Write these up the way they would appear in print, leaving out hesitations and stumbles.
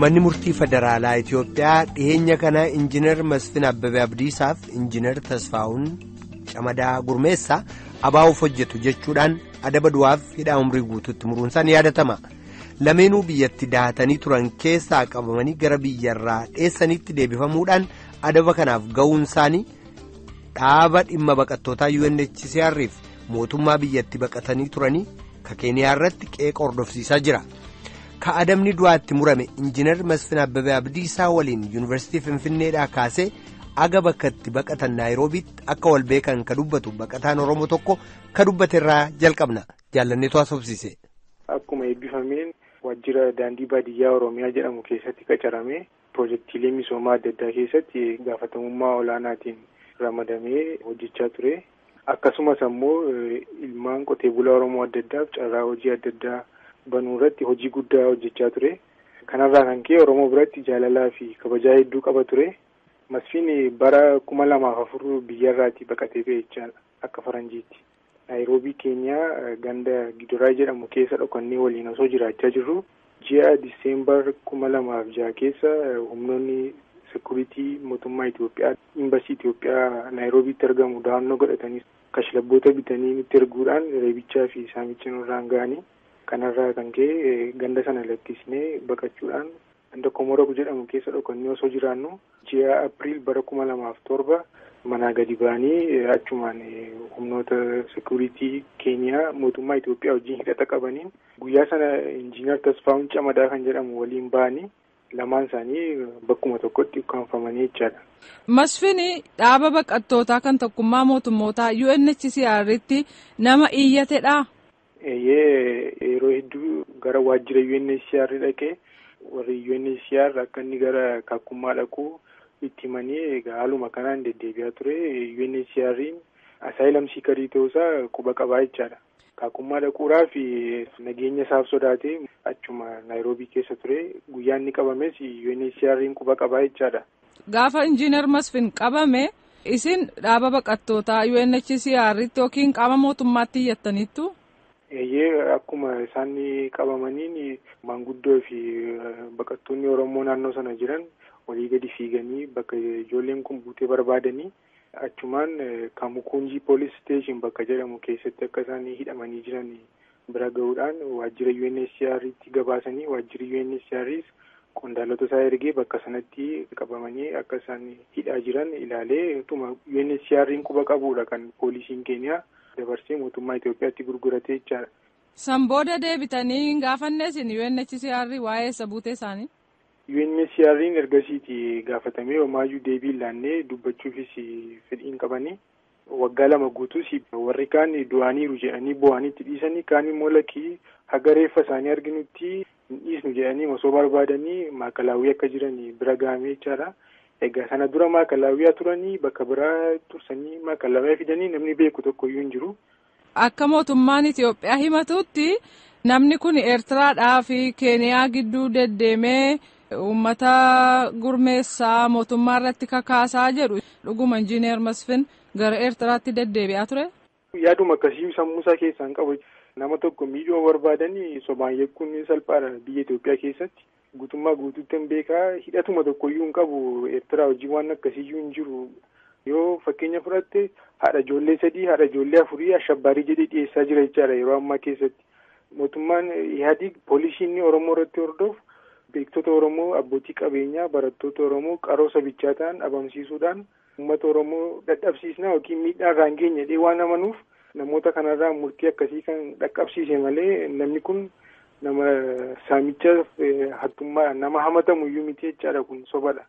Manni murtii federaalaa Itiyoophiyaa dhiyeenya kana Injiinar Masfin Abbabee Abdiisaaf Injiinar Tasfaa'uun Camadaa Gurmeessaa abaa'uuf hojjetu jechuudhaan adaba du'aaf hidhaa umrii guutuutti muruunsaan yaadatama. Lameenuu biyyatti dahatanii turan keessaa qabamanii gara biyyarraa dheessanitti deebifamuudhaan adaba kanaaf ga'uun isaanii dhaaba dhimma baqattootaa UNHCR'if mootummaa biyyatti baqatanii turanii ka Keeniyaa irratti qeeqa hordofsiisaa jira. Ka adabni du'aatti murame Injiinar Masfin Abbabee Abdiisaa waliin Yuunivarsiitii Finfinneedhaa kaasee aga bakka itti baqatan Naayiroobiitti akka wal beekan ka dubbatu baqataan Oromoo tokko ka dubbate irraa jalqabna. Jaallanneetu haasofsiise. Akkuma eebbifameen waajjira daandii baadiyyaa Oromiyaa jedhamu keessatti qacaramee piroojeektiilee misoomaa adda addaa keessatti gaafatamummaa olaanaatiin ramadamee hojjechaa ture. Akkasumas ammoo ilmaan qotee bulaa Oromoo adda addaaf carraa hojii adda addaa banuu irratti hojii guddaa hojjechaa ture. Kanarraa kan ka'e Oromoo biratti jaalalaa fi kabajaa hedduu qaba ture. Masfiin bara 2004 biyyarraatii baqatee ba'e jechaadha akka faranjiitti. Naayiroobii Keeniyaa ganda Gidoraa jedhamu keessa dhokannee waliin osoo jiraachaa jirru ji'a Diseembar 2006 keessa humnoonni sekuriitii mootummaa Itoophiyaa imbasii Itoophiyaa Naayiroobiitti argamu dahannoo godhatanii kashlabboota bitanii nutti erguudhaan reebichaa fi saamicha nurraan ga'anii kanarraa kan ka'e ganda sana lakkisnee baqachuudhaan ganda Komoroog jedhamu keessa dhokannee osoo jiraannu ji'a Apiriil bara 2007 manaa gadi ba'anii achumaan humnoota sekuriitii Keeniyaa mootummaa Itoophiyaa wajjin hidhata qabaniin guyyaa sana Injiinar Tasfaa'uun Camadaa kan jedhamu waliin ba'anii lamaan isaanii bakkuma tokkotti ukkaanfamanii jechaadha. Masfin dhaaba baqattootaa kan tokkummaa mootummootaa UNHCR'tti nama iyyatedha. Eeyyee, yeroo hedduu gara waajjira UNHCR dhaqee warri UNHCR akka inni gara kakkummaa dhaqu itti himanii egaa haaluma kanaan deddeebi'aa ture. UNHCR'n asylum seekerii ta'uusaa quba qabaa jechaadha. Kakkummaa dhaquudhaaf nageenya isaaf sodaatee achuma Naayiroobii keessa ture. Guyyaa inni qabames UNHCR'n quba qabaa jechaadha. Gaafa Injiinar Masfin qabame isin dhaaba baqattootaa UNHCR'tti yookiin qaama mootummaatti iyyattaniittu? Eeyyee, akkuma isaan qabamaniin maanguddoo fi baqattoonni Oromoo naannoo sana jiran walii gadi fiiganii bakka ijoolleen kun buutee barbaadanii achumaan Kamukunjii Police Station bakka jedhamu keessatti akka isaan hidhamanii jiran bira gahuudhaan waajjira UNHCR'tti gabaasanii waajjirri UNHCR'is qondaalota isaa ergee bakka sanatti qabamanii akka isaan hidhaa jiran ilaalee utuma UNHCR'n quba qabuudha kan poolisiin Keeniyaa dabarsee mootummaa Itoophiyaatti gurguratee jechaadha. San booda deebitanii hin gaafanne isin UNHCR waa'ee isa buutee isaanii? UNHCR'n ergasiiti gaafatamee homaayyuu deebii laannee dubbachuufis fedhiin qabanii waggaa 2 guutuus warri kaan du'aniiru jedhanii bo'aniitti dhiisanii kaan immoo lakkii haga reeffa isaanii arginutti hin dhiisnu jedhanii osoo barbaadanii maakalaawwii akka jiran bira gahamee jechaadha. Egaa sana dura maakalaawwiyaa turanii bakka biraa tursanii maakalaawwiyaa fidanii namni beeku tokko iyyuu hin jiru. Akka mootummaan Itoophiyaa himatutti namni kun Eertiraadhaa fi Keeniyaa gidduu deddeemee uummata gurmeessaa mootummaa irratti kakaasaa jedhu. Dhuguma Injiinar Masfin gara Eertiraatti deddeebi'aa ture? Yaaduma akkasii sammuu isaa keessaa hin qabu. Nama tokko miidhuu barbaadanii sobaan yakkuun salphaadha biyya Itoophiyaa keessatti. Guutummaa guutuutti hin beekaa hidhatuma tokkoyyuu hin qabu. Eertiraa hojii waan akkasiiyyuu hin jiru. Yoo fakkeenya fudhatte haadha ijoollee 3 haadha ijoollee 4 ashabbaarii jedhee dhiyeessaa jira jechaadha yeroo ammaa keessatti. Mootummaan Ihaadiig poolisiin Oromoo irratti hordofu beektota Oromoo, abbootii qabeenyaa, barattoota Oromoo qaroo sabichaa ta'an dhabamsiisuudhaan uummata Oromoo dadhabsiisnaa yookiin miidhaa irraan geenya jedhee waan amanuuf namoota kanarraa murtii akkasii kan dhaqqabsiise malee namni kun nama saamicha hattummaadhaan nama hamatamu iyyuu miti jechaadha, kun sobadha.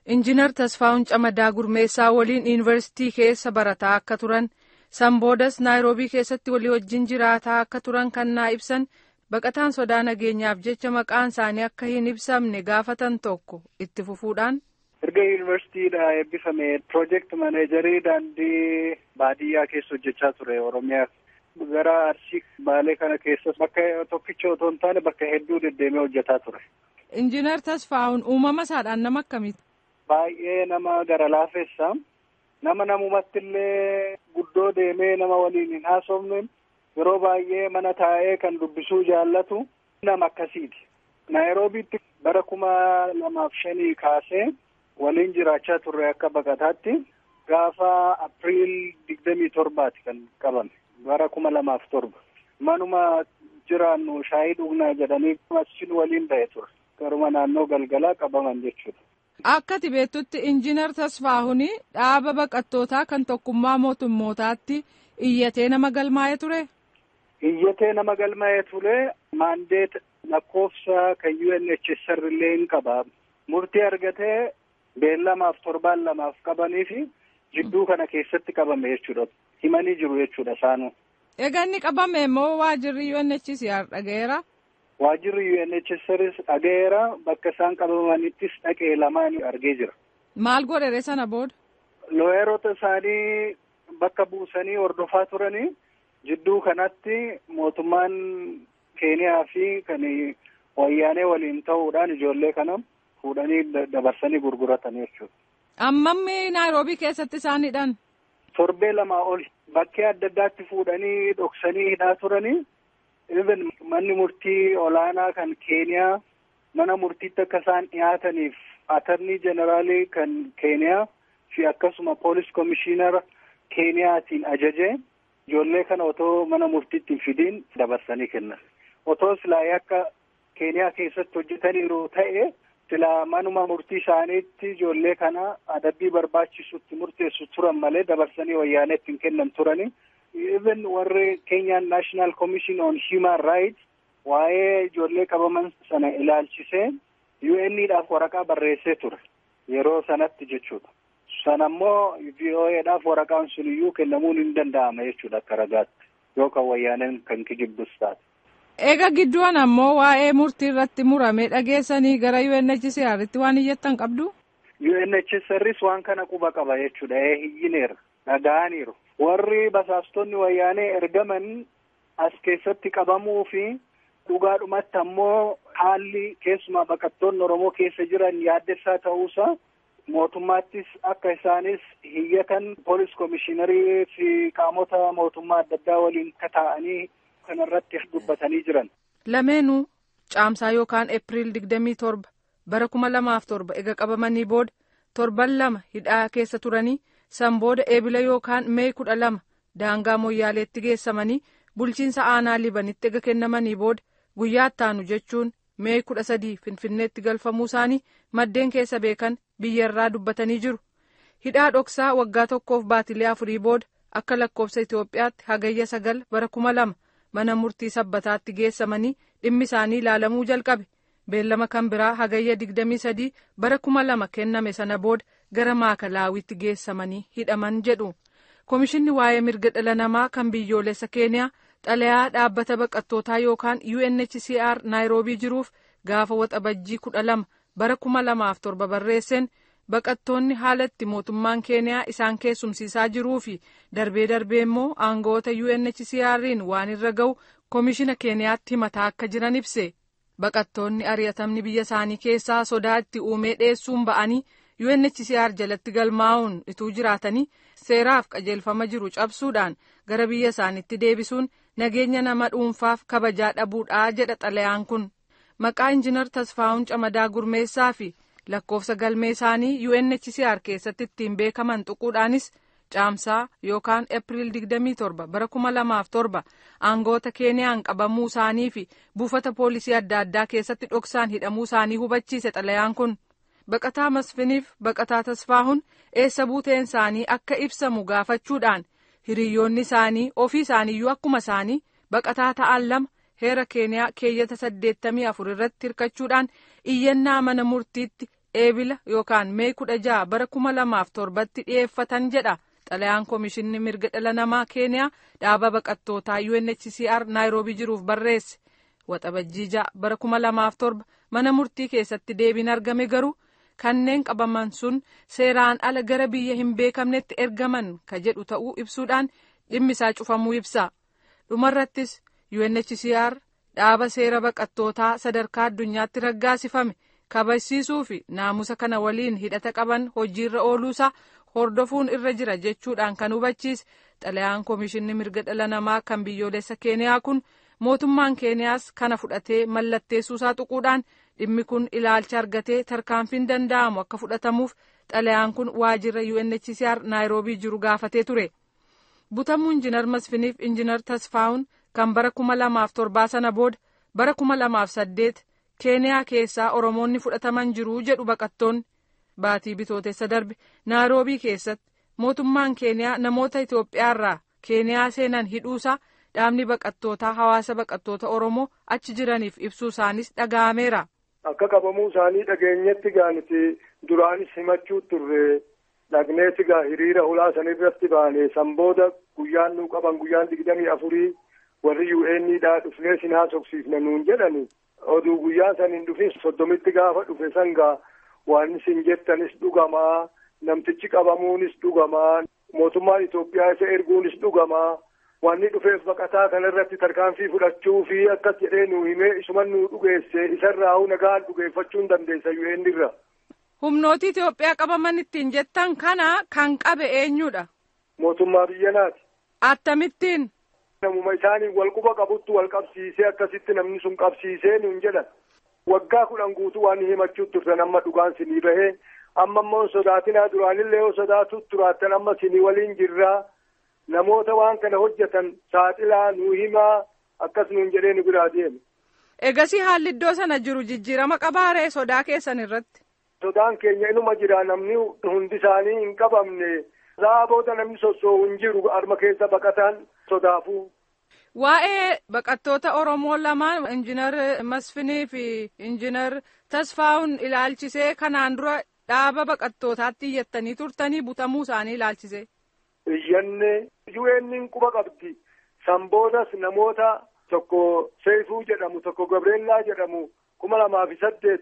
Injiinar Tasfaa'uun Camadaa Gurmeessaa waliin yuunivarsiitii keessa barataa akka turan, san boodas Naayiroobii keessatti walii wajjin jiraataa akka turan kan naa ibsan baqataan sodaa nageenyaaf jecha maqaan isaanii akka hin ibsamne gaafatan tokko itti fufuudhaan. Erga yuunivarsiitiidhaa eebbifame piroojeekti maneejarii daandii baadiyyaa keessa hojjechaa ture Oromiyaa. Gara Arsii Baalee kana keessas bakka tokkicha otoo hin taane bakka hedduu deddeemee hojjetaa ture. Injiinar Tasfaa'uun uumama isaadhaan nama akkamiiti? Baay'ee nama gara laafessa. Nama namumatti illee guddoo deemee nama waliin hin haasofne yeroo baay'ee mana taa'ee kan dubbisuu jaallatu nama akkasiiti. Naayiroobiitti bara 2005 kaasee waliin jiraachaa turre akka baqataatti. Gaafa Apiriil 27 kan qabame bara 2007. Manuma jiraannu shaayii dhugnaa jedhanii achiin waliin ba'e ture. Garuma naannoo galgalaa qabaman jechuudha. Akka ati beektutti Injiinar Tasfaahun dhaaba baqattootaa kan tokkummaa mootummootaatti iyyatee nama galmaa'ee ture? Iyyatee nama galmaa'ee ture. Maandeet lakkoofsa kan UNHCR illee hin qaba. Murtii argatee beellamaaf torbaan lamaaf qabanii fi jidduu kana keessatti qabame jechuudha. Himanii jiru jechuudha isaanuu. Egaa inni qabame immoo waajirri UNHCR dhaga'eera? Waajirri UNHCRs dhaga'eera. Bakka isaan qabamanittis dhaqee lamaan argee jira. Maal godhere sana booda? Looyeroota isaanii bakka buusanii hordofaa turanii jidduu kanatti mootummaan Keeniyaa fi kan wayyaanee waliin ta'uudhaan ijoollee kana fuudhanii dabarsanii gurguratan jechuudha. Ammammi Naayiroobii keessatti isaan hidhan? Torbee 2 ol bakkee adda addaatti fuudhanii dhoksanii hidhaa turanii. Even manni murtii olaanaa kan Keeniyaa mana murtiitti akka isaan dhiyaataniif atarnii jeneraalii kan Keeniyaa fi akkasuma poolis komishiinara Keeniyaatiin ajajee ijoollee kana otoo mana murtiitti hin fidiin dabarsanii kennan. Otoo silaa akka Keeniyaa keessatti hojjetaniiru ta'e silaa manuma murtii isaaniitti ijoollee kana adabbii barbaachisutti murteessu turan malee dabarsanii wayyaaneetti hin kennan turani. Even warri Kenyan National Commission on Human Rights waa'ee ijoollee qabaman sana ilaalchisee UN'dhaaf waraqaa barreessee ture yeroo sanatti jechuudha. Sana immoo VOA'dhaaf waraqaan sun iyyuu kennamuun hin danda'ama jechuudha akka ragaatti yookaan wayyaaneen kan kijibdus taate. Egaa gidduun ammoo waa'ee murtii irratti murame dhageessanii gara UNHCR'tti waan iyyattan qabdu? UNHCR'is waan kana quba qaba jechuudha. Hiyyineera. Dhaga'aniiru. Warri basaastonni wayyaanee ergaman as keessatti qabamuu fi dhugaadhumatti ammoo haalli keessumaa baqattoonni Oromoo keessa jiran yaaddessaa ta'uusaa mootummaattis akka isaanis hiyyatan poolis komishiinarii fi qaamota mootummaa adda addaa waliin akka taa'anii kanarratti dubbatanii jiran. Lameenuu caamsaa yookaan Eepiriil 27 bara 2007 ega qabamanii booda torban 2 hidhaa keessa turanii san booda eebila yookaan Mee 12 daangaa Moyyaaleetti geessamanii bulchiinsa aanaa Libanitti ega kennamanii booda guyyaa ittaanu jechuun Mee 13 Finfinneetti galfamuu isaanii maddeen keessa beekan biyyarraa dubbatanii jiru. Hidhaa dhoksaa waggaa 1 baatilee 4 booda akka lakkoofsa Itoophiyaatti hagayya 9 bara 2000 mana murtii sabbataatti geessamanii dhimmi isaanii ilaalamuu jalqabe. Beellama kan biraa hagayya 23 bara 2000 kenname sana booda gara Maakalaawitti geessamanii hidhaman jedhu. Komishinni waa'ee mirga dhala namaa kan biyyoolessa Keeniyaa xalayaa dhaabbata baqattootaa yookaan UNHCR Naayiroobii jiruuf gaafa waxabajjii 12 bara 2007 barreesseen baqattoonni haalatti mootummaan Keeniyaa isaan keessumsiisaa jiruu fi darbee darbee immoo aangawoota UNHCR'n waan irra ga'u komishina Keeniyaatti himataa akka jiran ibse. Baqattoonni ari'atamni biyya isaanii keessaa sodaa itti uumee dheessuun ba'anii UNHCR jalatti galmaa'uun ituu jiraatanii seeraaf qajeelfama jiru cabsuudhaan gara biyya isaaniitti deebisuun nageenya nama dhuunfaaf kabajaa dhabuudhaa jedha xalayaan kun. Maqaa Injiinar Tasfaa'uun Camadaa Gurmeessaa fi lakkoofsa galmee isaanii UNHCR keessatti ittiin beekaman tuquudhaanis caamsaa yookaan Eepiriil 27 bara 2007 aangawoota Keeniyaan qabamuu isaanii fi buufata poolisii adda addaa keessatti dhoksaan hidhamuu isaanii hubachiise xalayaan kun. Baqataa Masfiniif baqataa Tasfaahun eessa buuteen isaanii akka ibsamu gaafachuudhaan hiriyoonni isaanii ofii isaaniiyyuu akkuma isaanii baqataa ta'an lama heera Keeniyaa keeyyata 84 irratti hirkachuudhaan iyyannaa mana murtiitti eebila yookaan Mee 16 bara 2007tti dhiyeeffatan jedha. Xalayaan komishinni mirga dhala namaa Keeniyaa dhaaba baqattootaa UNHCR Naayiroobii jiruuf barreesse. Waxabajjii 6 bara 2007 mana murtii keessatti deebiin argame garuu kanneen qabaman sun seeraan ala gara biyya hin beekamnetti ergaman ka jedhu ta'uu ibsuudhaan dhimmi isaa cufamuu ibsa. Dhumarrattis UNHCR dhaaba seera baqattootaa sadarkaa addunyaatti raggaasifame kabajsiisuu fi naamusa kana waliin hidhata qaban hojiirra ooluusaa hordofuun irra jira jechuudhaan kan hubachiise xalayaan komishinni mirga dhala namaa kan biyyoolessa Keeniyaa kun mootummaan Keeniyaas kana fudhatee mallatteessuusaa tuquudhaan Dhimmi kun ilaalcha argatee tarkaanfiin danda'amu akka fudhatamuuf xalayaan kun waajjira UNHCR Naayiroobii jiru gaafatee ture. Butamuu Injiinar Masfiniif Injiinar Tasfaa'uun kan bara 2007 sana booda bara 2008 Keeniyaa keessaa Oromoonni fudhataman jiru jedhu baqattoonni. Baatii bitootessa darbe Naayiroobii keessatti mootummaan Keeniyaa namoota Itoophiyaarraa Keeniyaa seenan hidhuusaa dhaabni baqattootaa hawaasa baqattoota Oromoo achi jiraniif ibsuu isaanis dhaga'ameera. Akka qabamuu isaanii dhageenyetti gaa nuti duraanis himachuu turre dhagneeti gaa hiriira hulaa san irratti baane san booda guyyaan nuu qaban guyyaan 24 warri UN'dhaa dhufnee sin haasofsiifna nuun jedhani oduu guyyaa san hin dhufin 30tti gaafa dhufe san gaa waan isin jettanis dhugamaa namtichi qabamuunis dhugamaa mootummaan Itoophiyaa isa erguunis dhugamaa wanni dhufeef baqataa kanarratti tarkaanfii fudhachuu fi akkas jedhee nuu himee isuman nuu dhugeesse isarraa nagaan dhugeeffachuu hin dandeessa UN irra. Humnooti Itoophiyaa qabaman ittiin jettan kana kan qabe eenyudha? Mootummaa biyya naati. Akkamittiin? Namuma isaaniin wal quba qabuttu wal qabsiisee akkasitti namni sun qabsiisee nuun jedhan. Waggaa 10 guutuu waan himachuu turtan amma dhugaan sinii bahee amma immoo sodaatinaa duraanillee yoo sodaatu turaattan amma sinii waliin jirraa. Namoota waan kana hojjetan saaxilaa nuu himaa akkas nuun jedhee nu biraa deeme. Egasii haalli iddoo sana jiru jijjiirama qabaaree sodaa keessan irratti. Sodaan keenya inuma jira namni hundi isaanii hin qabamne. Saa booda namni sossoo'u hin jiru harma keessa baqataan sodaafuu. Waa'ee baqattoota Oromoo lamaan Injiinar Masfinii fi Injiinar Tasfaa'uun ilaalchisee kanaan dura dhaaba baqattootaatti iyyattanii turtanii butamuu isaanii ilaalchisee. Iyyanne UN'n quba qabdi. San boodas namoota tokko Seifuu jedhamu tokko Gabreellaa jedhamu 2008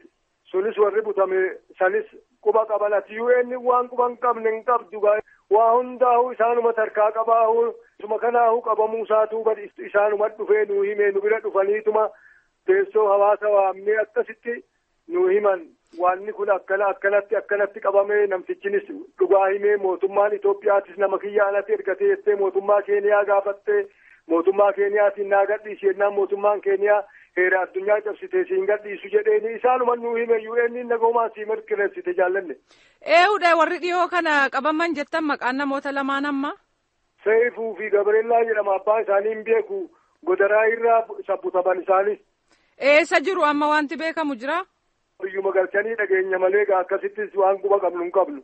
sunis warri butame sanis quba qaban ati UN waan quba hin qabne hin qabdu waa hundaa'uu isaanuma tarkaa qabaa'uu isuma kanaa'uu qabamuu isaatuu badi isaanuma dhufee nuu himee nu bira dhufaniituma teessoo hawaasa waamnee akkasitti nuu himan. Wanni kun akkana akkanatti akkanatti qabamee namtichinis dhugaa himee mootummaan Itoophiyaatis nama kiyya alatti ergatee jettee mootummaa Keeniyaa gaafattee mootummaa Keeniyaatiin naa gadhiisi jennaan mootummaan Keeniyaa heera addunyaa cabsitee siin gadhiisu jedheeni isaanuma nuu hime UN nagoomaan sii mirkaneessite jaallanne. Ee'uudha warri dhiyoo kana qabaman jettan maqaan namoota lamaan amma? Seifuu fi Gabareellaa jedhama abbaa isaanii hin beeku godaraa irraa sabbutaman isaanis. Eessa jiru amma wanti beekamu jira? Biyyuma galchanii dhageenya malee akkasittis waan quba qabnu hin qabnu.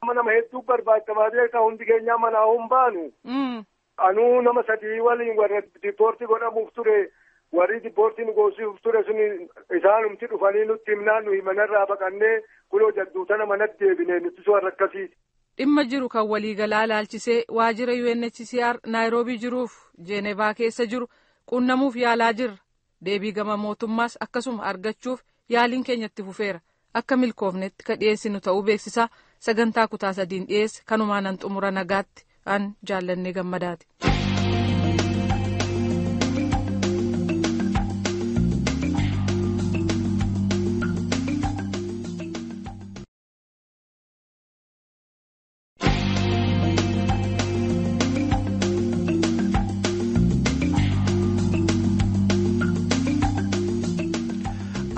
Amma nama hedduu barbaachamaa beekaa hundi keenyaa manaa hin baanu. Anuu nama 3 waliin warra dipoortii godhamuuf ture warri dipoortii nu goosisuuf ture sun isaanumti dhufanii nutti himnaan nuyi manarraa baqannee kunoo jadduu tana manatti deebinee nutis warra akkasii. Dhimma jiru kan waliigalaa ilaalchisee waajjira UNHCR Naayiroobii jiruuf Jeenevaa keessa jiru qunnamuuf yaalaa jirra. Deebii gama mootummaas akkasuma argachuuf. Yaaliin keenya itti fufeera akka milkoofnetti ka dhiyeessinu ta'uu beeksisaa sagantaa kutaa 3 dhiyeesse kanumaan an xumura nagaatti an jaallannee gammadaati.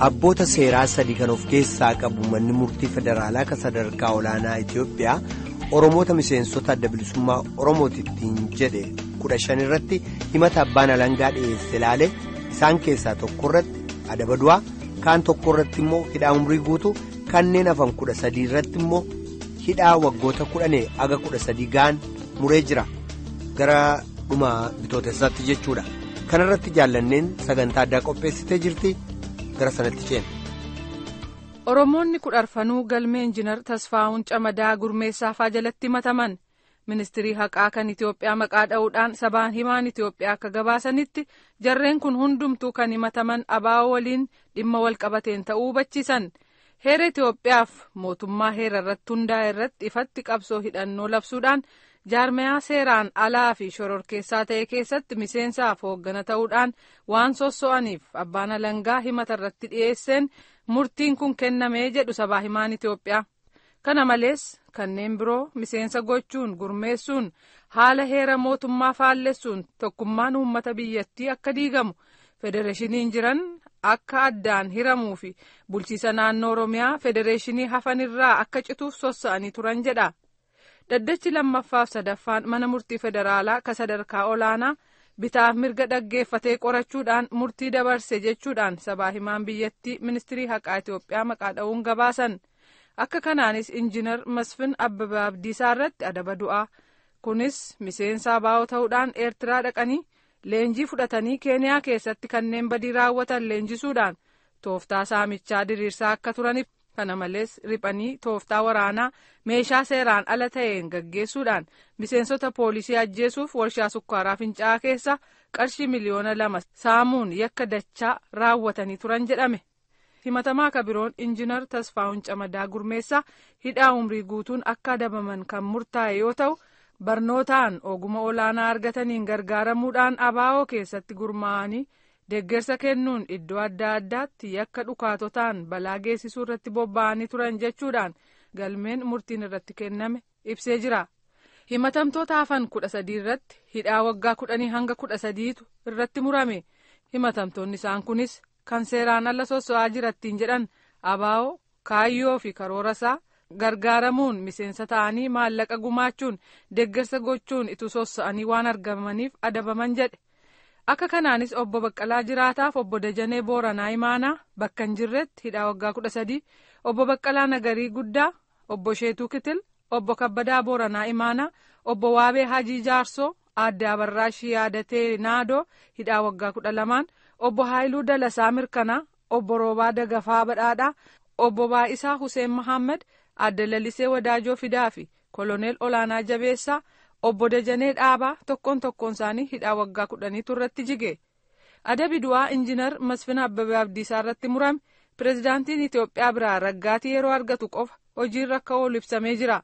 Abboota seeraa sadii kan of keessaa qabu manni murtii federaalaa kan sadarkaa olaanaa Itoophiyaa Oromoota miseensota adda bilisummaa Oromootiin jedhe 15 irratti himata abbaan alangaa dhiyeesse ilaale isaan keessaa tokko irratti adaba du'aa kaan tokko irratti immoo hidhaa umrii guutuu kanneen hafan 13 irratti immoo hidhaa waggoota 10 aga 13 ga'an muree jira gara dhuma bitootessaatti jechuudha kanarratti jaallanneen sagantaa addaa qopheessitee jirti. Gara sanatti ceena. Oromoonni 14 galmee Injiinar Tasfaa'uun Camadaa Gurmeessaa fa'aa jalatti himataman ministirii haqaa kan Itoophiyaa maqaa dha'uudhaan sabaan himaan Itoophiyaa akka gabaasanitti jarreen kun hundumtuu kan himataman ABO waliin dhimma wal qabateen ta'uu hubachiisan. Heera Itoophiyaaf mootummaa heera irratti hundaa'e irratti ifatti qabsoo hidhannoo labsuudhaan jaarmayaa seeraan alaa fi shororkeessaa ta'e keessatti miseensaaf hooggana ta'uudhaan waan sosso'aniif abbaan alangaa himata irratti dhiyeesseen murtiin kun kennamee jedhu sabaa himaan Itoophiyaa. Kana malees kanneen biroo miseensa gochuun gurmeessuun haala heera mootummaa faallessuun tokkummaan uummata biyyattii akka diigamu federeeshiniin jiran akka addaan hiramuu fi bulchiisa naannoo Oromiyaa federeeshinii hafan irraa akka cituuf sossa'anii turan jedha. Dhaddachi lammaffaaf sadaffaan mana murtii federaalaa ka sadarkaa olaanaa bitaaf mirga dhaggeeffatee qorachuudhaan murtii dabarse jechuudhaan sabaa himaan biyyattii ministirii haqaa Itoophiyaa maqaa dha'uun gabaasan. Akka kanaanis injiinar Masfin Abbabaa Abdiisaa irratti adaba du'aa. Kunis miseensa ABO ta'uudhaan Eertiraa dhaqanii leenjii fudhatanii Keeniyaa keessatti kanneen badii raawwatan leenjisuudhaan tooftaa saamichaa diriirsaa akka turaniif kana malees riphanii tooftaa waraanaa meeshaa seeraan ala ta'een gaggeessuudhaan miseensota poolisii ajjeesuuf warshaa sukkaaraa Fincaa'aa keessa qarshii 2,000,000 saamuun yakka dachaa raawwatanii turan jedhame. Himatamaa kabiroon injiinar Tasfaa'un Camadaa Gurmeessaa hidhaa umrii guutuun akka adabaman kan murtaa'e yoo ta'u, barnootaan oguma olaanaa argataniin gargaaramuudhaan ABO keessatti gurmaa'anii deeggarsa kennuun iddoo adda addaatti yakka dhukaatotaan balaa geessisuu irratti bobba'anii turan jechuudhaan galmeen murtiin irratti kenname ibsee jira. Himatamtoota hafan 13 irratti hidhaa waggaa 10 hanga 13tu irratti murame. Himatamtoonni isaan kunis kan seeraan ala sosso'aa jirattiin jedhan ABO kaayyoo fi karoora isaa gargaaramuun miseensa ta'anii maallaqa gumaachuun deeggarsa gochuun itti sossa'anii waan argamaniif adabaman jedhe. Akka kanaanis obbo Baqqalaa Jiraataaf obbo Dajanee Booranaa Imaanaa bakka hin jirretti hidhaa waggaa 13, obbo Baqqalaa Nagarii Guddaa, obbo Sheetuu Kitil, obbo Kabbadaa Booranaa Imaanaa, obbo Waabee Hajii Jaarsoo, aadde Abarraashii Yaadatee Naadoo hidhaa waggaa 12, obbo Haayiluu Dalasaa Mirkanaa, obbo Roobaa Dagafaa Badhaadhaa, obbo Baa'isaa Huseen Mahammad, aadde Lalisee Wadaajoo Fidaa fi Koloneel Olaanaa Jabeessaa, obbo Dajanee Dhaabaa tokkoon tokkoon isaanii hidhaa waggaa 10 irratti jige. Adabi du'aa injiinar Masfin Abbabee Abdiisaa irratti murame pirezidaantiin Itoophiyaa biraa raggaatii yeroo argatu qofa hojiirra akka oolu ibsamee jira.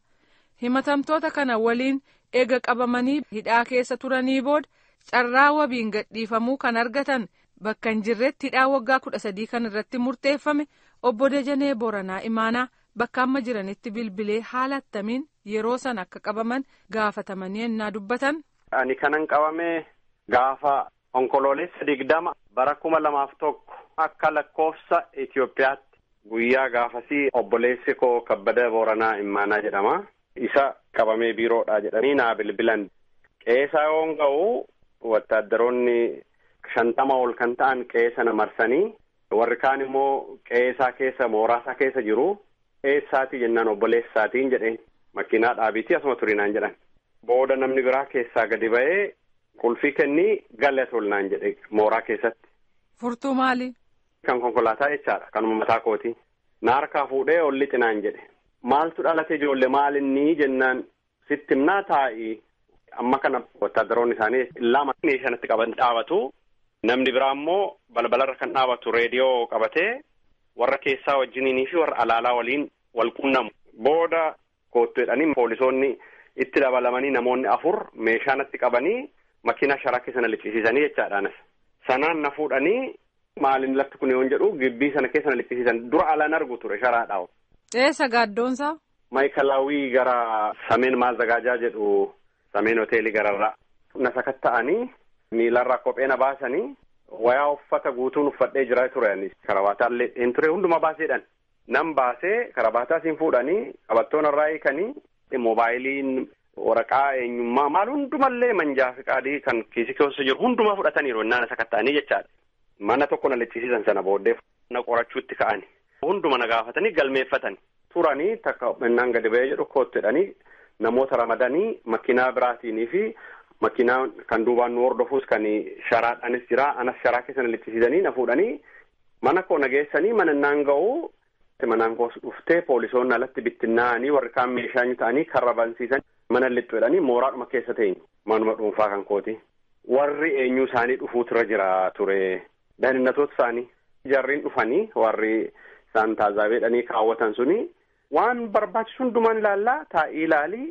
Himatamtoota kana waliin eega qabamanii hidhaa keessa turanii booda carraa wabiin gadhiifamuu kan argatan bakka hin jirretti hidhaa waggaa 13 kan irratti murteeffame obbo Dajanee Booranaa Imaanaa bakka amma jiranitti bilbilee haala attamiin yeroo sana akka qabaman gaafatamanii ennaa dubbatan. Ani kanan qabame gaafa onkoloolessa 20 bara 2001 akka lakkoofsa Itoophiyaatti guyyaa gaafasii obboleessi koo Kabbada Booranaa Imaanaa jedhama. Isa qabamee biiroodha jedhanii naa bilbilan. Qeesaa yoon ga'u wattaaddaroonni 50 ol kan ta'an qe'ee na marsanii warri kaan immoo qe'eesaa keessa mooraasaa keessa jiru. Eessaatii jennaan obboleessaatiin jedheen makiinaa dhaabiitii asuma turinaan jedhan. Booda namni biraa keessaa gadi ba'ee qulfii kennii galee tolnaan jedhe mooraa keessatti. Furtuu maali? Kan konkolaataa jechaadha kanuma mataa kooti. Na harkaa fuudhee ol lixinaan jedhe. Maaltu dhalate ijoollee maalinni jennaan sitti himnaa taa'ii. Amma kana wattaadaroonni isaanii lama meeshaanatti qaban dhaabatu. Namni biraa immoo balbalarra kan dhaabatu reediyoo qabatee warra keessaa wajjiniinii fi warra alaalaa waliin wal qunnamu. Booda koottu jedhanii poolisoonni itti dabalamanii namoonni 4 meeshaanatti qabanii makiinaa sharaa keessa na liqisiisanii jechaadhaanis. Sanaan na fuudhanii maaliin lafti kun yoon jedhu gibbii sana keessa na liqisiisan dura alaan argu ture sharaadhaa. Eessa gaaddoonsaa? Maayikalaawii gara Sameen Maazagaajaa jedhu Sameen hoteelii gararraa. Na sakatta'anii miilarraa kophee na baasanii wayaa uffata guutuun uffadhee jira ture. Karabaataallee hin ture hundumaa baaseedhaan. Nan baasee karabaataa siin fuudhanii qabattoon irraa hiikanii moobaayiliin waraqaa eenyummaa maal hundumallee manjaa fi qaadii kan kiisii keessa jiru hundumaa fudhataniiru innaan sakatta'anii jechaadha. Mana tokko na lichisiisan sana booddee na qorachuutti ka'ani. Hunduma na gaafatanii galmeeffatani. Turanii takka innaan gadi ba'ee jedhu kootti jedhanii namoota ramadanii makiinaa biraatiinii fi makiinaa kan duubaan nu hordofus kan sharaadhaanis jira. Anas sharaa keessa na lichisiisanii na fuudhanii mana koo na geessanii mana innaan ga'u manaan koos dhuftee poolisoonni alatti bittinnaa'anii warri kaan meeshaa ta'anii karra bansiisan mana lixxu jedhanii mooraadhuma keessa teenyu manuma dhuunfaa kan kooti. Warri eenyu isaanii dhufuutu jira ture. Daninatoota isaanii jarriin dhufanii warri isaan taazaabeedhanii kaawwatan suni waan barbaachisu hundumaan ilaallaa taa'ii ilaalii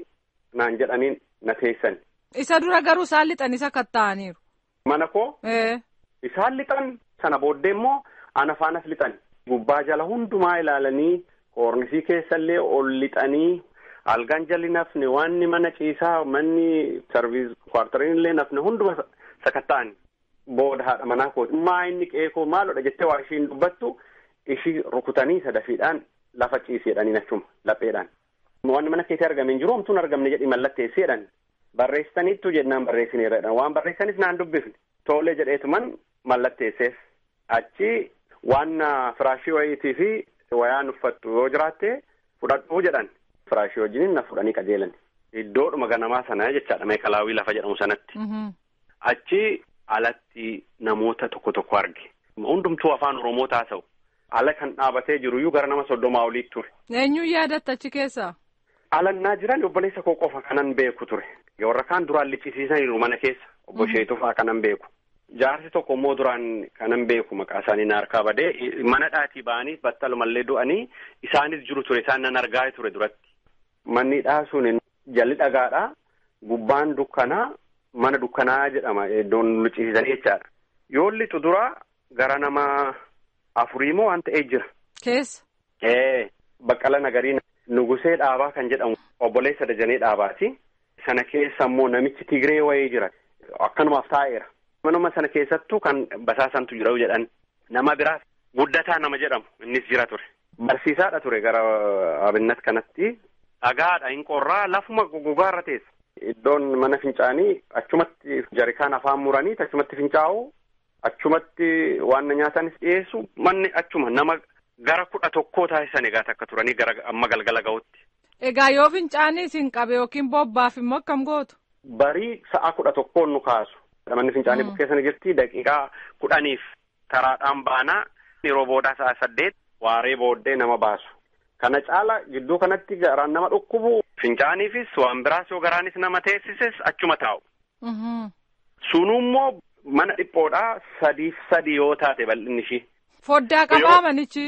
naan jedhanii na teessan. Isa dura garuu isaan lixan isa katta'aniiru. Mana koo. Isaan lixan sana booddee immoo ana faanas lixan. Gubbaa jala hundumaa ilaalanii koornisii keessallee ol lixanii algaan jalli nafne waanni mana ciisaa manni sarviis kwartariin illee nafne hunduma sakatta'an. Booda haadha manaa kooti maa inni qe'ee koo maalodha jettee waa ishiin dubbattu ishii rukutanii sadafiidhaan lafa ciiseedhaniin achuma lapheedhaan. Waan mana keetii argame hin jiru homtuun argamne jedhi mallatteesseedhaan barreessitaniittu jennaan barreessineerradhaan waan barreessanis naan dubbifne toolee jedheetuman mallatteesseef achi waan firaashii wayiitii fi wayaan uffattu yoo jiraatte fudhadhuu jedhan firaashii wajjiniin na fudhanii qajeelan. Iddoodhuma ganamaa sana jechaadha meekalaawii lafa jedhamu sanatti. Achi alatti namoota tokko tokko arge. Hundumtuu afaan Oromoo taasa'u. Ala kan dhaabatee jiruyyuu gara nama 30 olii ture. Eenyuun yaadatta achi keessaa? Alannaa jiran obboleessa koo qofa kanan beeku ture. Warra kaan duraan lichisiisaniiru mana keessa. Obbo Sheetuu fa'aa kanan beeku. Jaarsi tokko immoo duraan kanan beeku maqaa isaanii na harkaa badee mana dhaatii ba'anii battalumallee du'anii isaanis jiru ture isaan nan argaa ture duratti. Manni dhaasuun jalli dhagaadhaa gubbaan dukkanaa mana dukkanaa jedhama iddoon lichisiisanii jechaadha. Yoo lixu duraa gara nama 4 moo waan ta'ee jira. Keessa? Baqqala Nagarii Nugusee Dhaabaa kan jedhamu obboleessa Dajanee Dhaabaati. Sana keessa immoo namichi Tigree wayii jira. Akkanumaaf taa'eera. Manuma sana keessattuu kan basaasantu jira jedhan nama biraa guddataa nama jedhamu innis jira ture. Barsiisaadha ture gara Abinnat kanatti. Dhagaadha hin qorraa lafuma gogaarra teessa. Iddoon mana fincaanii achumatti jarikaan afaan muranii achumatti fincaa'u achumatti waan nyaatanis dhiyeessu manni achuma nama gara 11 taasisan egaa takka turanii gara amma galgala ga'utti. Egaa yoo fincaanii isin qabe yookiin bobbaaf immoo akkam gootu? Barii sa'a 11 nu kaasu. Manni fincaanii bukkee sana jirti daqiiqaa 10 karaadhaan baanaa yeroo boodaa sa'a 8 waaree booddee nama baasu. Kana caala gidduu kanatti garaan nama dhukkubu fincaaniifis waan biraas yoo garaanis nama teessises achuma taa'u. Sunummoo mana dhiphoodhaa 3 x 3 yoo taate bal'inni ishii. Foddaa qabaa manichi?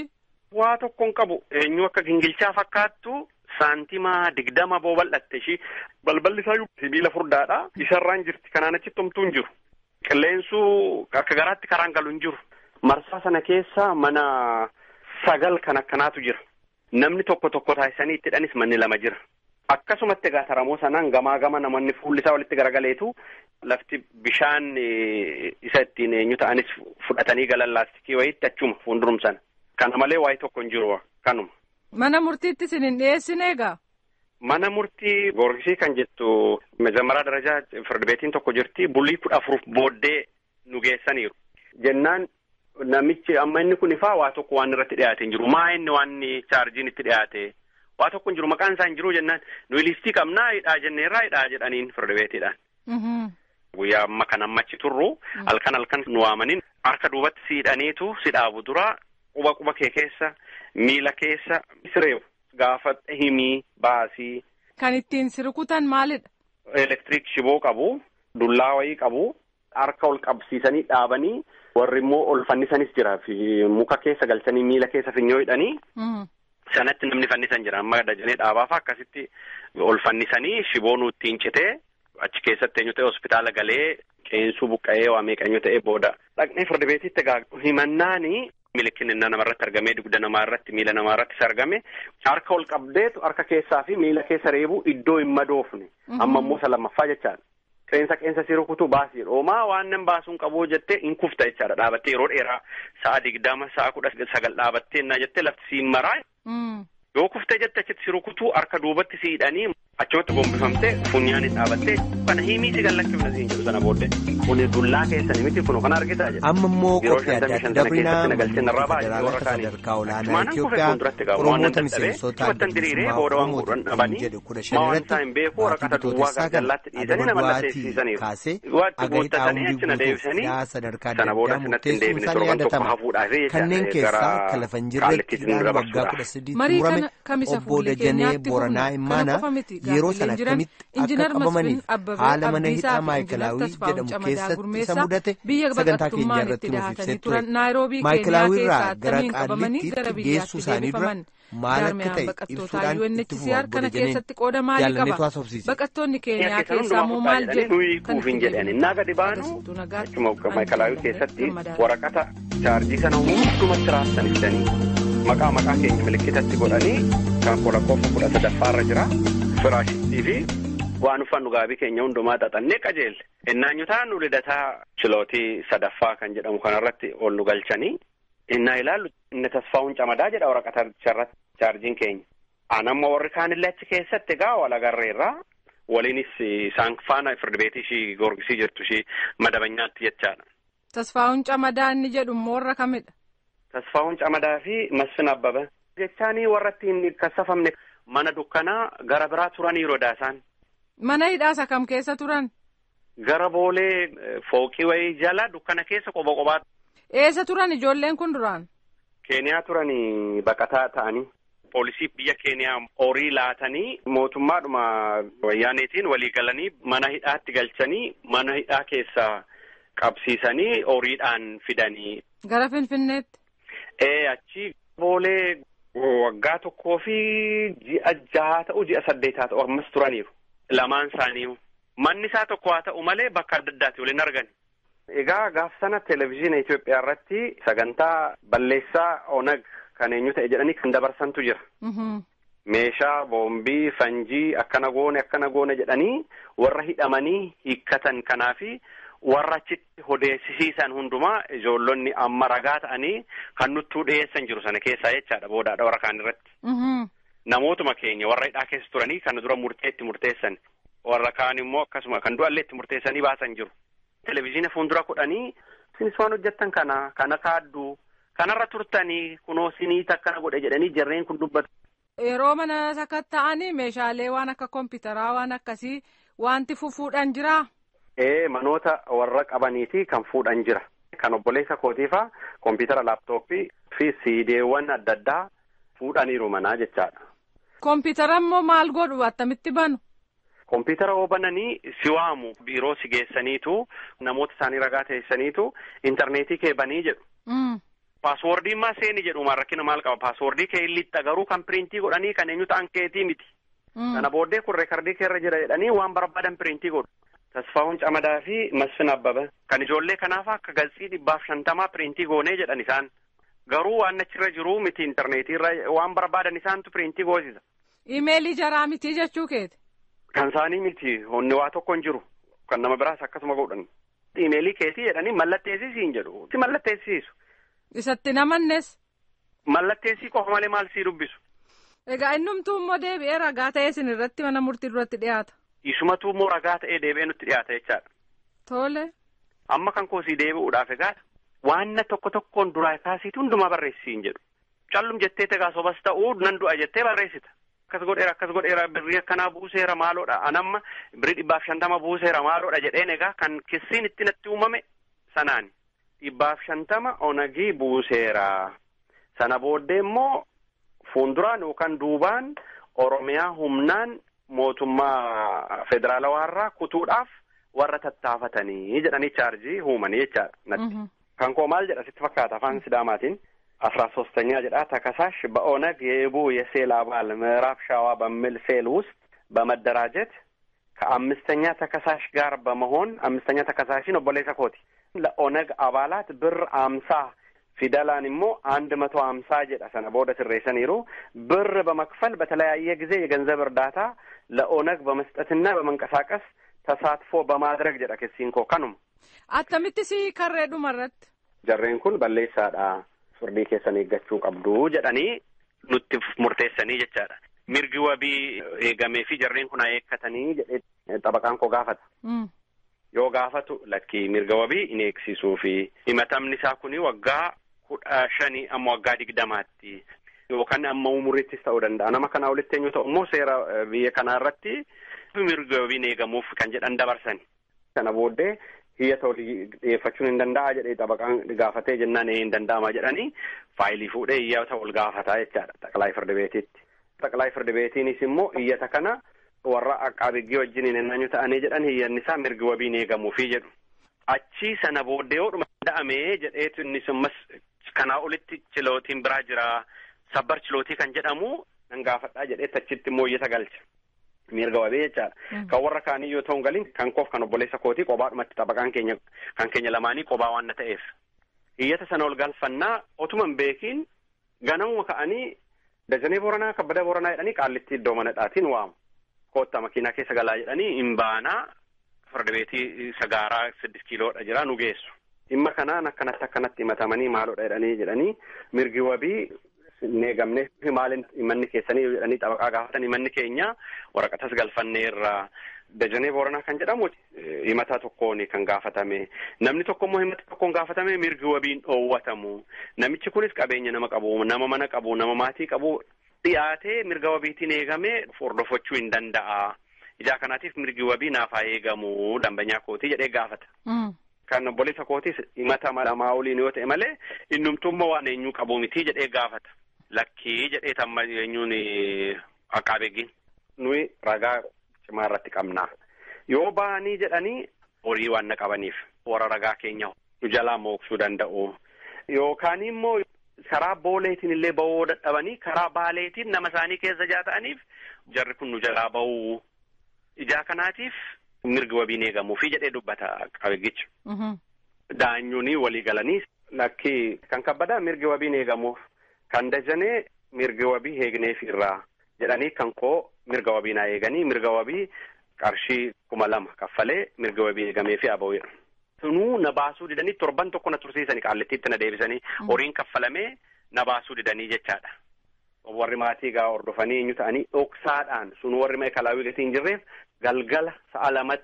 Waa tokko hin qabu. Eenyu akka gingilchaa fakkaattu saantimaa 20 boo bal'atte ishii. Balballi isaa sibiila furdaadha. Isarraan jirti. Kanaan achitti homtuu hin jiru. Qilleensuu akka garaatti karaan galu hin jiru. Marsaa sana keessa mana 9 kan akkanaatu jira. Namni tokko tokko taasisanii itti hidhanis manni 2 jira. Akkasumatti egaa taramoo sanaan gamaa gama namoonni fuulli isaa walitti garagaleetu lafti bishaan isa ittiin eenyu ta'anis fudhatanii galan laastikii wayiitti achuma fuuldurum sana. Kana malee waa'ee tokko hin jiru kanuma. Mana murtiitti isin hin dhiyeessine egaa? Mana murtii Goorgisii kan jettu mejammaraa darajaa firdi beetiin tokko jirti bulii 14 booddee nu geessaniiru. Jennaan namichi amma inni kun ifaa waa tokko waan irratti dhiyaate hin jiru. Maa inni waan chaarjiin itti dhiyaate? Waa tokko hin jiru maqaan isaa hin jiru jennaan nuyi listii qabnaa hidhaa jenneerraa hidhaa jedhaniin firdi beetiidhaan. Guyyaa amma kan ammachi turru halkan halkan nu waamaniin harka duubatti si hidhaniitu si dhaabu dura quba quba kee keessa miila keessa sireewu gaafa himii baasii. Kan ittiin si rukutan maalidha? Elektiriik shiboo qabu, dullaa wayii qabu, harka ol qabsiisanii dhaabanii warri immoo ol fannisanis jira muka keessa galchanii miila keessa finyoo hidhanii. Sanatti namni fannisan jira amma Dajanee Dhaabaa akkasitti ol fannisanii shiboo nu ittiin citee achi keessatti eenyu ta'e hospitaala galee qeensuu buqqa'ee waa meeqa eenyu ta'e booda. Dhaqnee firdi beetiitti egaa himannaani milikinni namarratti argamee dugda namaarratti miila namaarrattis argame harka ol qabdeetu harka keessaa fi miila keessa reebuu iddoo hin madoofne amma immoo isa lammaffaa jechaadha. Qeensa qeensa si rukutu baasii dhoomaa waan nan baasuun qabu jettee hin kufta jechaadha dhaabattee yeroo dheeraa sa'a 20 sa'a 19 dhaabattee innaa jettee lafti siin maraa. Yoo kuftee jette achitti si rukutuu harka duubatti si hidhanii achumatti gombifamtee funyaanis dhaabattee kana himii si gallachuuf siin jedhu sana booddee kuni dullaa keessanii miti kun kana argitaa jedha. Amma immoo qophii adda dabrinaa federaalota sadarkaa olaanaa Itoophiyaa Oromoota miseensota adda bilisummaa Oromootiin jedhu 15 irratti baatii bitootessaa kana adaba du'aatii kaasee aga hidhaa umrii guutuuf hidhaa sadarkaa adda addaa murteessuun isaa ni yaadatama. Kanneen keessaa kan lafa hin jirretti hidhaan waggaa 13 murame obbo Dajanee Booranaa Imaanaa yeroo sana akkamitti akka qabamaniif haala mana hidhaa Maayikalaawii jedhamu keessatti isa mudate sagantaa keenya irratti nuuf ibsee ture. Maayikalaawii irraa gara Qaallittiitti geessuu isaanii dura maal akka ta'e ibsuudhaan itti fufa obbo Dajaneen jaalanneetu haasofsiise. Baqattoonni Keeniyaa keessaa immoo maal jedhu kan itti gadi baanu achuma Maayikalaawii keessatti waraqata chaarjii sana hundumatti raabsan fidanii maqaa maqaa keenya milikkitatti godhanii kan lakkoofsa 13 irra jira firaashittii fi waan uffannu gaabii keenya hundumaa xaxannee qajeelle. Innaanyu taanu Lidataa chilootii sadaffaa kan jedhamu kanarratti ol nu galchanii innaa ilaallu inni Tasfaa'uun Camadaa jedha waraqata irratti chaarjiin keenya. Anamma warri kaanillee achi keessatti egaa wal agarreerraa waliinis isaan faana firdi beetii ishii Goorgisii jirtu ishii madabanyaatti jechaadha. Tasfaa'uun Camadaa inni jedhu immoo warra kamidha? Tasfaa'uun Camadaa fi Masfin Abbaba. Jechaanii warra ittiin kassafamne mana dukkanaa gara biraa turaniiru isaan. Mana hidhaasa kam keessa turan? Gara Boolee fooqii wayii jala dukkana keessa qoba qobaa. Eessa turan ijoolleen kun duraan? Keeniyaa turanii baqataa ta'anii. Poolisii biyya Keeniyaa horii laatanii mootummaadhuma wayyaaneetiin walii galanii mana hidhaatti galchanii mana hidhaa keessaa qabsiisanii horiidhaan fidanii. Gara Finfinneetti? Ee achi Boolee waggaa 1 fi ji'a 6 ta'u ji'a 8 ta'u ammas turaniiru. Lamaan isaanii manni isaa tokko haa ta'u malee bakka adda addaati waliin argan. Egaa gaaf sana televezyiina Itoophiyaa irratti sagantaa balleessaa ONAG kan eenyu ta'e jedhanii kan dabarsantu jira. Meeshaa boombii fanjii akkana goone akkana goone jedhanii warra hidhamanii hiikkatan kanaafi warra achitti odeessisiisan hundumaa ijoollonni amma ragaa ta'anii kan nuttuu dhiyeessan jiru sana keessaa jechaadha boodaadha warra kaan irratti. Namootuma keenya warra hidhaa keessa turanii kan dura murteetti murteessan warra kaan immoo akkasuma kan du'allee itti murteessanii baasan jiru. Televezyiina fuuldura kudhanii isinis waan hojjettan kana kana kaadduu kanarra turtanii kunoo sinii akkana godhe jedhanii jarreen kun dubbatu. Yeroo mana sakatta'anii meeshaalee waan akka kompiitaraa waan akkasii wanti fuudhan jiraa? Ee manoota warra qabaniiti kan fuudhan jira. Kan obboleessa kootiifaa kompiitara laaptooppii fi siideewwan adda addaa fuudhaniiru manaa jechaadha. Kompiitara immoo maal godhu attamitti banu? Kompiitara oo bananii si waamu biiroo si geessaniitu namoota isaanii ragaa teessaniitu intarneetii kee banii jedhu. Paaswoordii maa seeni jedhu maal rakkina maal qaba paaswoordii kee illitta garuu kan piriintii godhanii kan eenyu ta'an keetii miti. Kana booddee kun reekardii keerra jira jedhanii waan barbaadan piriintii godhu. Tasfaa'uun Camadaa fi Masfin Abbaba kan ijoollee kanaaf akka galchii 150 piriintii goonee jedhan isaan. Garuu waan achirra jiru miti intarneetiirra waan barbaadan isaantu piriintii goosisa. Imeelii jaraa miti jechuu keeti. Kan isaanii miti onni waa tokko hin jiru kan nama biraas akkasuma godhan. Imeelii keetii jedhanii mallatteessisiin jedhu. Si mallatteessisu. Isatti namannes. Mallatteessii qofa malee maal sii dubbisu. Egaa innumtuu immoo deebi'ee ragaa ta'ee isin irratti mana murtii duratti dhiyaata. Isumatuu immoo ragaa ta'ee deebi'ee nutti dhiyaata jechaadha. Tole. Amma kan koosii deebi'uudhaaf egaa waanna tokko tokkoon duraa kaasiitu hundumaa barreessiin jedhu. Callum jettee egaa sobas ta'uu nan du'a jettee barreessita. Akkas godheera akkas godheera birrii akkanaa buuseera maaloodha anamma birrii 150 buuseera maaloodha jedheen egaa kan kissiin itti natti uumame sanaani. 150 onagii buuseera. Sana booddee immoo fuulduraan yookaan duubaan Oromiyaa humnaan mootummaa federaalawaarraa kutuudhaaf warra tattaafatanii jedhanii chaarjii uumanii jechaadha natti. Kan koo maal jedha sitti fakkaata afaan Sidaamaatiin? 13ኛ jedha ተከሳሽ በኦነግ የኢቡ የሴል አባል ምዕራብ ሸዋ በሚል ሴል ውስጥ በመደራጀት ከአምስተኛ ተከሳሽ ጋር በመሆን አምስተኛ ተከሳሽን obboleessa kooti ለኦነግ አባላት ብር 50 ፊደላን immoo 150 jedha sana booda sirreessaniiru ብር በመክፈል በተለያየ ጊዜ የገንዘብ እርዳታ ለኦነግ በመስጠትና በመንቀሳቀስ ተሳትፎ በማድረግ jedha kissiin koo kanuma. Attamitti si karree dhumarratti? Jarreen kun balleessaadha. Firdii keessan eeggachuu qabdu jedhanii nutti murteessanii jechaadha. Mirgi wabii eegamee fi jarreen kun haa eeggатanii jedhee xabaqaan koo gaafata. Yoo gaafatu lakkii mirga wabii hin eegsisuu fi himatamni isaa kuni waggaa 15 amma waggaa 20tti yookaan amma umuriittis ta'uu danda'a. Nama kanaa olitti eenyu ta'u immoo seera biyya kanaa irratti mirga wabiin eegamuuf kan jedhan dabarsani. Kana booddee hiyyata olii dhiyeeffachuun hin danda'a jedhee xabaqaan gaafatee jennaan hin danda'ama jedhanii faayilii fuudhee iyyata ol gaafataa jechaadha xaqalaa firdi beetiitti. Xaqalaa firdi beetiinis immoo iyyata kana warra aqaabiggii wajjin hin eenyu ta'anii jedhan hiyyanni isaa mirgi wabiin eegamuufi jedhu. Achii sana booddee yoo dhuma danda'amee jedheetu innis ammas kanaa olitti chilootiin biraa jira sabbar chilootii kan jedhamu nan gaafadhaa jedheetti achitti immoo iyyata galcha. Mirga wabii jechaadha. Kan warra kaanii yoo ta'u galiin kan koof kan obboleessa kootii qobaadhumatti xabaqaan keenya kan keenya lamaanii qobaa waan na ta'eef. Iyyata sana ol galfannaa otuma hin beekiin ganamuma ka'anii Dajanee Booranaa Kabbada Booranaa jedhanii Qaallitti iddoo mana dhaatiin waamu. Koottaa makiinaa keessa galaa jedhanii hin baanaa Farda beetii sagaaraa 6 kiiloodha jira nu geessu. Dhimma kanaan akkanatti akkanatti himatamanii maaloodha jedhanii mirgi wabii hin eegamne maaliin himanni keessanii jedhanii xabaqaa gaafatan himanni keenya waraqatas galfanneerra. Dajanee Booranaa kan jedhamu himata tokkoon kan gaafatame. Namni tokko immoo himata tokkoon gaafatame mirgi wabiin dhoowwatamu. Namichi kunis qabeenya nama qabu, nama mana qabu, nama maatii qabu dhiyaatee mirga wabiitiin eegamee hordofachuu hin danda'a. Ijaa kanaatiif mirgi wabii naaf haa eegamu dambanyaa kootii jedhee gaafata. Kan obboleessa kootiis himata lamaa oliin yoo ta'e malee innumtummaa waan eenyuu qabu miti jedhee gaafata. Lakkii jedhee tamma eenyuun aqaabeeggiin. Nuyi ragaa cimaa irratti qabna. Yoo ba'anii jedhanii horii waan na qabaniif warra ragaa keenya nu jalaa mooksuu danda'u. Yookaan immoo karaa booleetiin illee ba'uu dadhabanii karaa baaleetiin nama isaanii keessa jaata'aniif jarri kun nu jalaa ba'uu. Ijaa kanaatiif mirgi wabiin eegamuufi jedhee dubbata qabeeggichi. Daanyuun walii galanii lakkii kan kabbadaa mirgi wabiin eegamuuf kan dajanee mirgi wabii eegneef irraa jedhanii kan koo mirga wabii naa eeganii mirga wabii qarshii 2000 kaffalee mirga wabii eegameefi aba'uudha. Sunuu na baasuu didanii torban tokko na tursiisanii qaallittiitti na deebisanii horiin kaffalamee na baasuu didanii jechaadha. Warri maatii gaa hordofanii eenyu ta'anii dhoksaadhaan sun warri maayikalaawii gatii hin jirreef galgala sa'a 2tti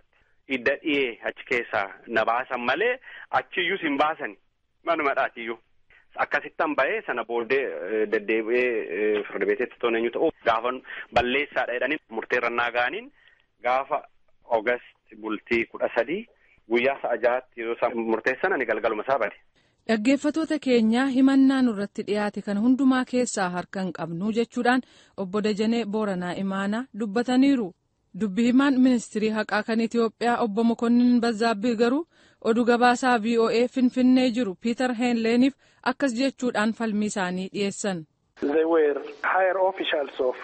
idda dhiyee achi keessaa na baasan malee achiyyuus hin baasani manumadhaatiyyuu. Akkasittan ba'ee sana booddee deddeebi'ee firdi beeteetti toon eenyu ta'u gaafa balleessaadha jedhanii murteerra naa ga'aniin gaafa Oogast bultii 13 guyyaa sa'a 6tti yeroo isaan murteessan ani galgaluma isaa bade. Dhaggeeffatoota keenya himannaa nurratti dhiyaate kan hundumaa keessaa harka hin qabnu jechuudhaan obbo Dajanee Booranaa Imaanaa dubbataniiru. Dubbi himaan ministirii haqaa kan Itiyoophiyaa obbo Mokonnin Bazzaabbii garuu oduu gabaasaa VOA Finfinnee jiru Piiter Heenleeniif akkas jechuudhaan falmii isaanii dhiyeessan. They were higher officials of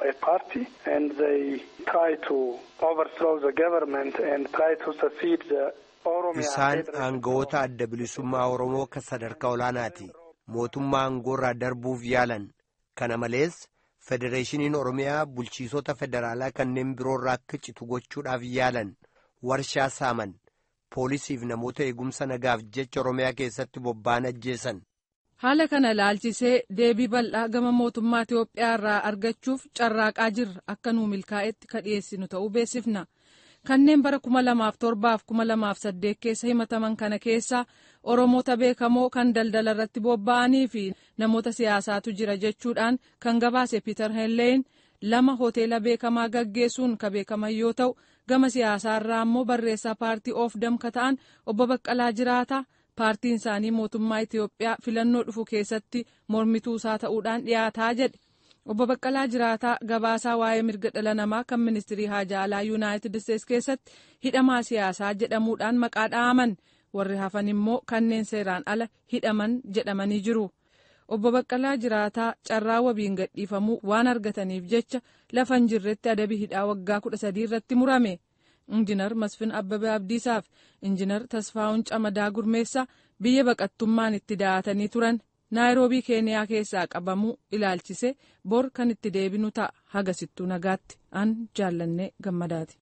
a party and they try to overthrow the government and try to secede the Isaan aangawoota adda bilisummaa Oromoo kan sadarkaa olaanaati. Mootummaa aangoorraa darbuuf yaalan. Kana malees Federeeshiniin Oromiyaa bulchiisota federaalaa kanneen biroorraa akka citu gochuudhaaf yaalan. Warshaa saaman. Poolisiif namoota eegumsa nagaaf jecha Oromiyaa keessatti bobba'an ajjeesan. Haala kana ilaalchisee deebii bal'aa gama mootummaa Itiyoophiyaa irraa argachuuf carraaqaa jirra akka nuu milkaa'etti ka dhiyeessinu ta'uu beeksifna. Kanneen bara 2007 fi 2008 keessa himataman kana keessa Oromoota beekamoo kan daldala irratti bobba'anii fi namoota siyaasaatu jira jechuudhaan kan gabaase Piiter Heenleen lama hoteela beekamaa gaggeessuun ka beekaman yoo ta'u gama siyaasaa irraa immoo barreessaa paartii Oofdam ka ta'an obbo Baqqalaa Jiraataa paartiin isaanii mootummaa Itiyoophiyaa filannoo dhufu keessatti mormituu isaa ta'uudhaan dhiyaataa jedhe. Obbo Baqqalaa Jiraataa gabaasaa waa'ee mirga dhala namaa kan ministirii haajaa alaa Yuunaayitid Isteetsi keessatti hidhamaa siyaasaa jedhamuudhaan maqaa dha'aman warri hafan immoo kanneen seeraan ala hidhaman jedhamanii jiru. Obbo Baqqalaa Jiraataa carraa wabiin gadhiifamuu waan argataniif jecha lafa hin jirretti adabii hidhaa waggaa 13 irratti murame. Injinar Masfin Abbabee Abdiisaaf Injinar Tasfaa'uun Camadaa Gurmeessaa biyya baqattummaan itti da'atanii turan. Naayiroobii Keeniyaa keessaa qabamuu ilaalchise bor kan itti deebinu ta'a. Hagasittuu nagaatti an jaallannee gammadaati.